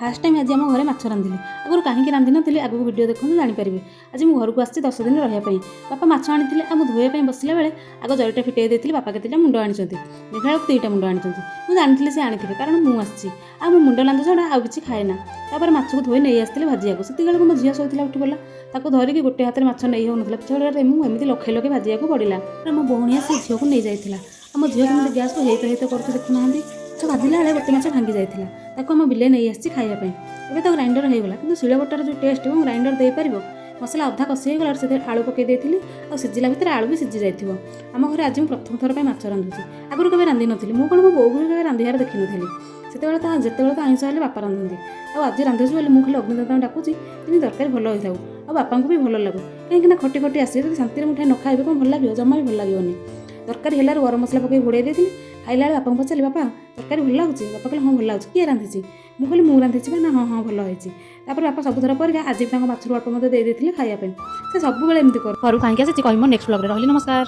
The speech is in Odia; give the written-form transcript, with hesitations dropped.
ଫାର୍ଷ୍ଟ ଟାଇମ୍ ଆଜି ଆମ ଘରେ ମାଛ ରାନ୍ଧିଲି। ଆଗରୁ କାହିଁକି ରାନ୍ଧିନଥିଲି, ଆଗକୁ ଭିଡ଼ିଓ ଦେଖନ୍ତୁ, ଜାଣିପାରିବେ। ଆଜି ମୁଁ ଘରକୁ ଆସିଛି 10 ଦିନ ରହିବା ପାଇଁ। ବାପା ମାଛ ଆଣିଥିଲେ ଆଉ ମୁଁ ଧୋଇବା ପାଇଁ ବସିଲା ବେଳେ ଆଗ ଜରିଟା ଫିଟେଇ ଦେଇଥିଲି। ବାପା କେତେଟା ମୁଣ୍ଡ ଆଣିଛନ୍ତି ଦେଖିଲା ବେଳକୁ ଦୁଇଟା ମୁଣ୍ଡ ଆଣିଛନ୍ତି। ମୁଁ ଜାଣିଥିଲି ସେ ଆଣିଥିବେ, କାରଣ ମୁଁ ଆସିଛି ଆଉ ମୁଁ ମୁଣ୍ଡ ଲାଞ୍ଜ ଛଡ଼ା ଆଉ କିଛି ଖାଏ ନା। ତାପରେ ମାଛକୁ ଧୋଇ ନେଇ ଆସିଥିଲି ଭାଜିବାକୁ। ସେତିକି ବେଳକୁ ମୋ ଝିଅ ଶୋଇଥିଲା, ଉଠି ପଡ଼ିଲା। ତାକୁ ଧରିକି ଗୋଟେ ହାତରେ ମାଛ ନେଇ ହେଉନଥିଲା। ପିଛା ମୁଁ ଏମିତି ଲଖେଇ ଲଖେଇ ଭାଜିବାକୁ ପଡ଼ିଲା। ମୋ ଭଉଣୀ ଆସି ଝିଅକୁ ନେଇଯାଇଥିଲା। ଆମ ଝିଅ କେମିତି ଗ୍ୟାସ୍କୁ ହେଇତ ହେଇତ କରୁଛି, ଦେଖୁନାହାନ୍ତି। ମାଛ ଭାଜିଲା ବେଳେ ଗୋଟେ ମାଛ ଭାଙ୍ଗି ଯାଇଥିଲା। ତାକୁ ଆମ ବିଲେଇ ନେଇ ଆସିଛି ଖାଇବା ପାଇଁ। ଏବେ ତ ଗ୍ରାଇଣ୍ଡର ହେଇଗଲା, କିନ୍ତୁ ଶିଳବଟାର ଯେଉଁ ଟେଷ୍ଟ ଏବଂ ଗ୍ରାଇଣ୍ଡର ଦେଇପାରିବ? ମସଲା ଅଧା କଷି ହେଇଗଲାରୁ ସେଥିରେ ଆଳୁ ପକାଇ ଦେଇଥିଲି ଆଉ ସିଝିଲା ଭିତରେ ଆଳୁ ବି ସିଝି ଯାଇଥିବ। ଆମ ଘରେ ଆଜି ମୁଁ ପ୍ରଥମ ଥର ପାଇଁ ମାଛ ରାନ୍ଧୁଛି। ଆଗରୁ କେବେ ରାନ୍ଧିନଥିଲି। ମୁଁ କ'ଣ, ମୋ ବୋଉକୁ ବି କେବେ ରାନ୍ଧିବାର ଦେଖିନଥିଲି। ସେତେବେଳେ ତ ଯେତେବେଳେ ତ ଆଇଁଷ ହେଲେ ବାପା ରାନ୍ଧନ୍ତି। ଆଉ ଆଜି ରାନ୍ଧୁଛି ବୋଲି ମୁଁ ଖାଲି ଅଗ୍ନିଦେବତାଙ୍କୁ ଡାକୁଛି, ଯେମିତି ତରକାରୀ ଭଲ ହୋଇଥାଉ ଆଉ ବାପାଙ୍କୁ ବି ଭଲ ଲାଗୁ। କାହିଁକିନା ଖଟି ଖଟି ଆସିବେ, ଯଦି ଶାନ୍ତିରେ ମୁଠାଏ ନ ଖାଇବେ, କ'ଣ ଭଲ ଲାଗିବ? ଜମା ବି ଭଲ ଲାଗିବନି। ତରକାରୀ ହେଲାରୁ ଗରମ ମସଲା ପକାଇ ଘୋଡ଼େଇ ଦେଇଥିଲି। ଖାଇଲା ବେଳେ ବାପାଙ୍କୁ ପଚାରିଲି, "ବାପା, ତରକାରୀ ଭଲ ଲାଗୁଛି?" ବାପା କହିଲେ, "ହଁ, ଭଲ ଲାଗୁଛି। କିଏ ରାନ୍ଧିଛି?" ମୁଁ କହିଲି, "ମୁଁ ରାନ୍ଧିଛି ବା।" "ନା, ହଁ ହଁ, ଭଲ ହେଇଛି।" ତାପରେ ବାପା ସବୁଥର ପରିକା ଆଜି ବି ତାଙ୍କ ମାଛରୁ ଅଳ୍ପ ମୋତେ ଦେଇ ଦେଇଥିଲେ ଖାଇବା ପାଇଁ। ସେ ସବୁବେଳେ ଏମିତି କରୁ। ଘରକୁ କାହିଁକି ଆସିଛି କହିବି ମୋ ନେକ୍ସଟ ବ୍ଲଗ୍ରେ। ରହିଲି, ନମସ୍କାର।